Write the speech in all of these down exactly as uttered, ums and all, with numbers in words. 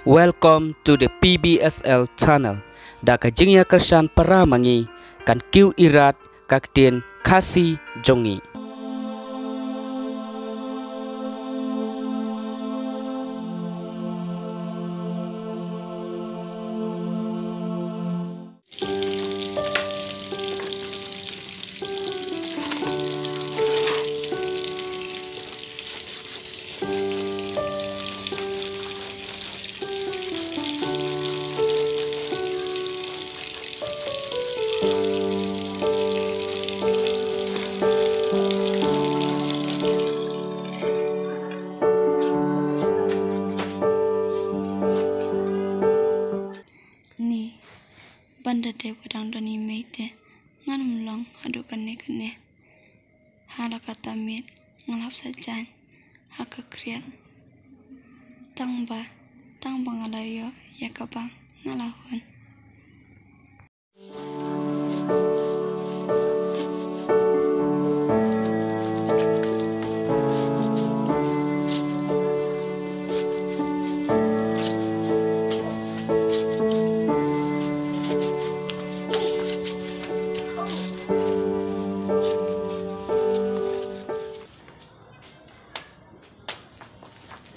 Welcome to the P B S L channel. Da ka jingïakyrshan para ma ngi, kan kiew irat ka ktien Khasi jong ngi. Ni, ban da dei ba dang don i mei te, ngan ym long haduh kane kane. Ha la katta miet nga la hap sa jaiñ ha ka khriat. Tang ba, tang ba nga la ïoh ïa ka bam nga la hun.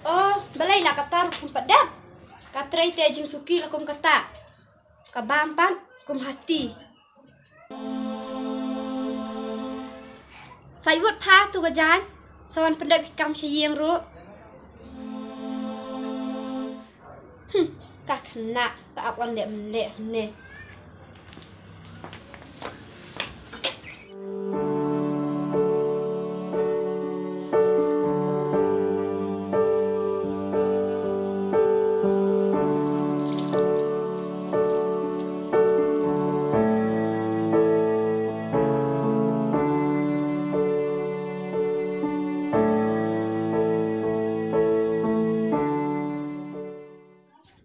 Oh, balei la katta ruh kum pat dep? Ka trei te jingsuki la kum katta. Ka bam pat kum hati. Sa ïwut tha tu ka jaiñ, sa wan pyndep hi kam sha ïing ruh. Hmm, ka khynnah ka ap wan leh leh ne.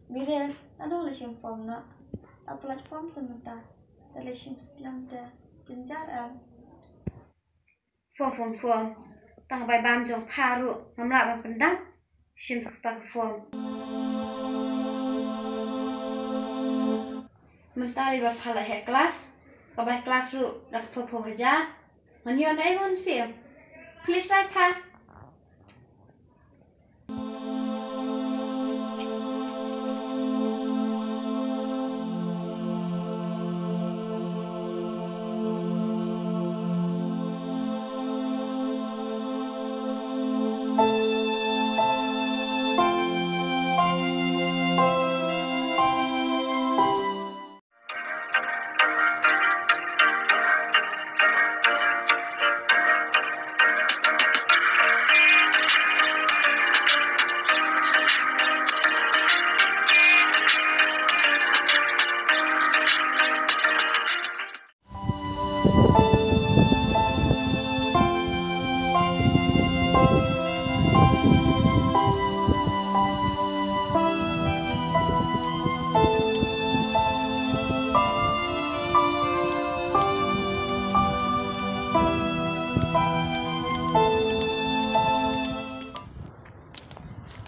Miriam, ano la shim form na? A platform te mynta. Te la shim slem te jynjar em. Form, form, form. Tang bai bam jong pha ruh ngam lah ban pyndap. Shim sa kata ka form. Mynta dei ba pha la heh klas. Ka bai klas ruh da ka phew phew hajar. Ngan ïoh na ei ban shim? Please lai pha.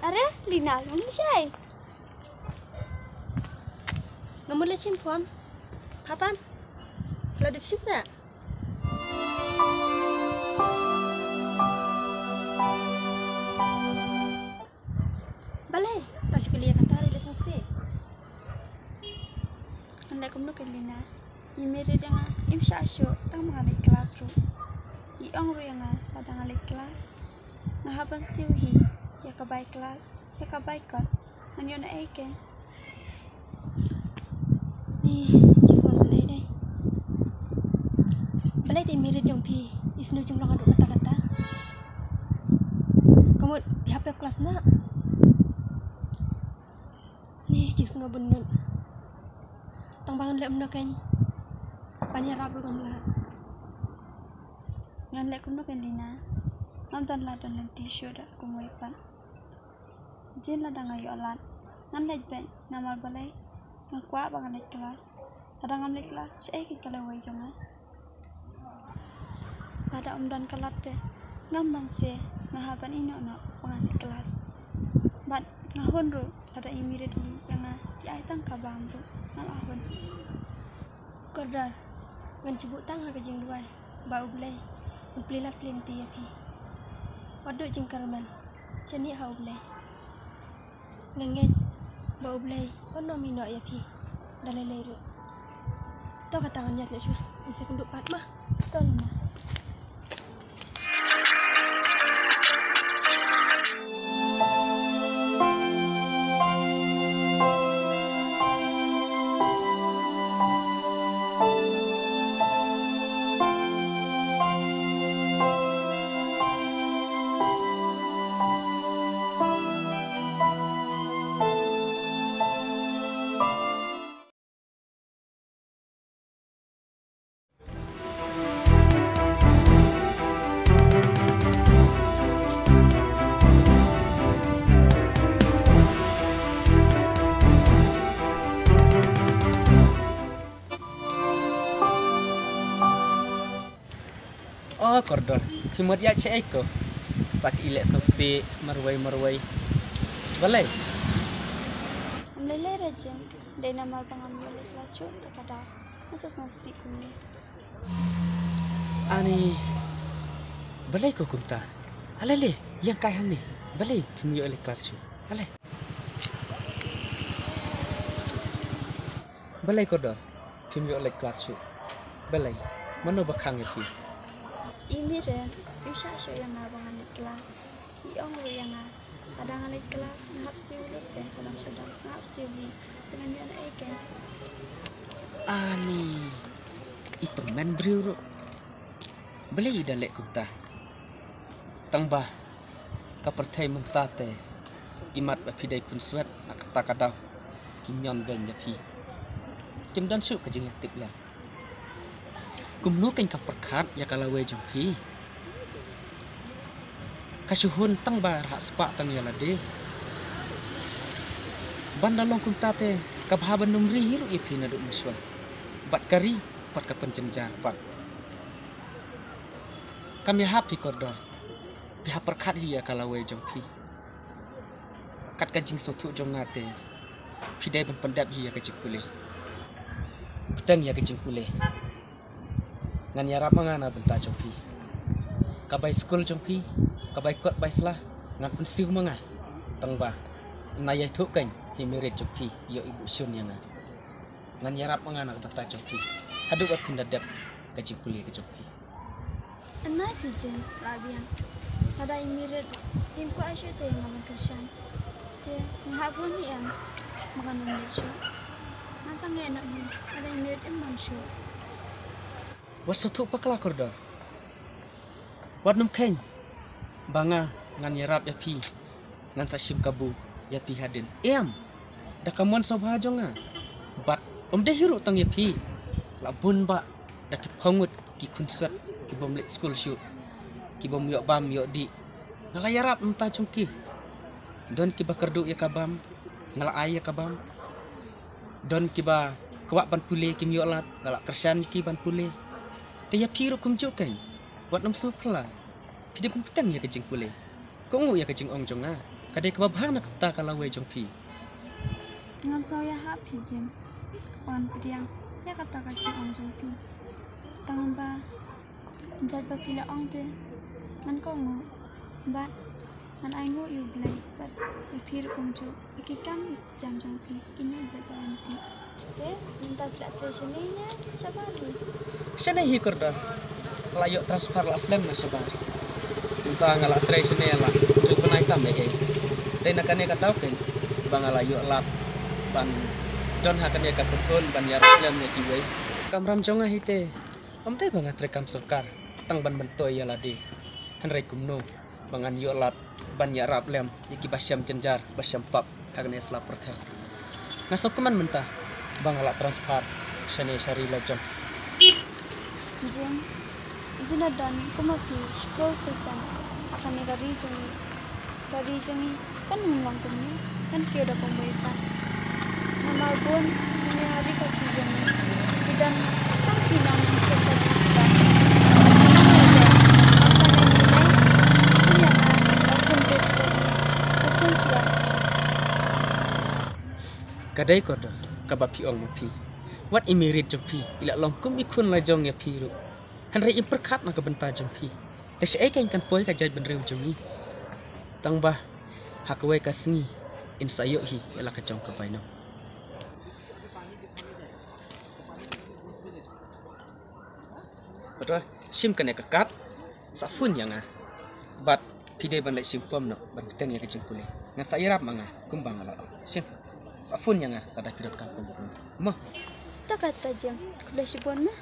Are, Lina, ym shai. Nga mut la shim form. Pha pan. La dep shim sa. Balei, ta shu kylli ïa kata ruh leh sngewsih. Ngan leh kumno keiñ Lina? I Mary ïa nga im shah shuh tang ba nga leit klas ruh. I ong ruh ïa nga lada nga leit klas nga hap ban siew hi ïa ka bai klas, ïa ka bai kot. Ngan ïoh na ei keiñ? Ni, jingsngew sngewsih dei. Balei te i Mary jong phi i sniew jinglong haduh katta katta? Ka mut phi hap pep klas na? Ni jingsngew bun lut. Tang ba ngan leh kumno keiñ? Ban ïarap ruh ngam lah. Ngan leh kumno keiñ Lina? Ngam don lad don lynti shuh da kumwei pat. Jin lada nga ïoh lad ngan leit beit, namar balei? Nga kwah ba ngan leit klas. Lada ngam leit klas shaei keiñ ka lawei jong nga? Lada ym don ka lad te ngam banse nga hap ban ïeh noh noh ba ngan leit klas. Bad nga hun ruh Lada i mirit ïa nga, i ai tang ka bam ruh, nga la hun. Kordor, ngan shu buh tang ha ka jingduwai ba U Blei un plie lad plie lynti ïa phi. Wat duh jingkyrmen, shaniah ha U Blei. Nga ngeit ba U Blei un ym ïehnoh ïa phi da lei lei ruh. To kata ngan ïaid noh shuwa, ngan sa kynduh pat ma. To Lina. O Kordor, phi mut ïa shaei ko? Sa ki leh sngewsih marwei marwei. Balei? Ym lei lei re Jim, dei namar ba ngam ïoh leit klas shuh te ka daw nga sa sngewsih kumne. Ani, balei ko kumta? Ale le, ïeng kai hangne. Balei phim ïoh leit klas shuh? Ale. Balei Kordor, phim ïoh leit klas shuh? Balei? Mano ba khang ïa phi? I Mirit, im shah shuh ïa nga ba ngan leit klas. I ong ruh ïa nga, lada nga leit klas nga hap siew lut te, ka dang sha dang nga hap siew hi. Te ngan ïoh na ei kein? Ani, i tymmen briew ruh. Balei i da leh kumta? Tang ba ka pyrthei mynta te i mat ba phi dei khunswet, na kata ka daw ki ñion beiñ ïa phi. Kim don shuh ka jingïatip ïa. Kumno kein ka pyrkhat ïa ka lawei jong phi? Ka shu hun tang ba rah spah tang ïa lade. Ban da long kumta te ka bha ban ym ri hi ruh ïa phi naduh mynshuwa. Bad ka ri pat ka pynjynjar pat. Kam ïahap hi Kordor. Phi hap pyrkhat hi ïa ka lawei jong phi. Kat ka jingsngewthuh jong nga te phi dei ban pyndep hi ïa ka jingpule. Bteng ïa ka jingpule. Ngan ïarap ma nga na bynta jong phi. Ka bai skul jong phi, ka bai kot bai sla, ngan pynsiew ma nga. Tang ba na ïai thuh kein hi Mirit jong phi ïoh i buh shun ïa nga. Ngan ïarap ma nga na ka bynta jong phi. Haduh ba phin da dep ka jingpule ka jong phi. Anai phi Jim, la biang. Lada i Mirit im kwah shuh te nga ban kyrshan. Te nga hap bun hi em. Ma nga ngan leit shuh. Ngan sangeh noh hi lada i Mirit im mon shuh. Wat sngewthuh bakla Kordor. Wat nym kheiñ ba nga ngan ïarap ïa phi, ngan sa shim kabu ïa phi hadien. Em, da ka mon sngewbha jong nga. Bad ym dei hi ruh tang ïa phi, la bun bah da ki phew ngut ki khunswet ki bym leit skul shuh, ki bym ïoh bam ïoh dih. Nga la ïarap na bynta jong ki. Don kiba kyrduh ïa ka bam, nga la ai ïa ka bam. Don kiba kwah ban pule kim ïoh lad, nga la kyrshan ïa ki ban pule. Te ïa phi ruh kumjuh kein, wat nym sngewphylla. Phi dei ban bteng ïa ka jingpule. Kohnguh ïa ka jingong jong nga, ka dei kaba bha na kata ka lawei jong phi. Ngam sngew ïahap phi Jim. Wan pdiang ïa kata ka jingong jong phi. Tang ba jait ba phi la ong te ngan kohnguh. Bad ngan ainguh ïa U Blei bad ïa phi ruh kumjuh. Ïa ki kam ïa ki jam jong phi kine bad ba wan ti. Te mynta phi la trei shane ne shabar hi? Shane hi Kordor. La ïoh transfer la slem na shabar. Mynta nga la trei shane la tu bnai tam ei ei. Te na kane ka daw kein ba nga la ïoh lad ban don ha kane ka pyrthei ban ïarap lem ïa kiwei. Kamram jong nga hi te ym dei ba nga trei kam sorkar tang ban myntoi ïa lade. Hynrei kumno ba ngan ïoh lad ban ïarap lem ïa kiba shem jynjar ba shem pap ha kane sla pyrthei. Nga sngewkmen mynta ba nga la transfer shane sha ri la jong. Jim, i jingdon kum ma phi shiphew percent ha kane ka ri jong ngi. Ka ri jong ngi kan ym long kumne, kan kiew da kumwei pat. Namar bun ki neng ha ri Khasi jong ngi ki don tang ki nong ki shem ka jingstad. Ki nong ha ri jong ngi, ki nong ha ri jong ngi, ki nong ha ri jong ngi, ki nong ha ri jong ngi. Ka dei kordor kaba phi ong ma phi. Wat i mei rit jong phi i la long kum i khun la jong ïa phi ruh. Hynrei im pyrkhat na ka bynta jong phi. Te shaei kan kan poi ka jaitbynriew jong ngi. Tang ba ha kawei ka sngi in sa ïoh hi ïa la ka jong ka bainong. Bad shim kane ka kat, sa phone ïa nga. Bad phi dei ban leit shim form noh ban bteng ïa ka jingpule. Nga sa ïarap ma nga kumba nga la ong. Shim, sa phone ïa nga lada phi donkam kumba nga. Mo. Ta kata jing. Khublei shibun ma.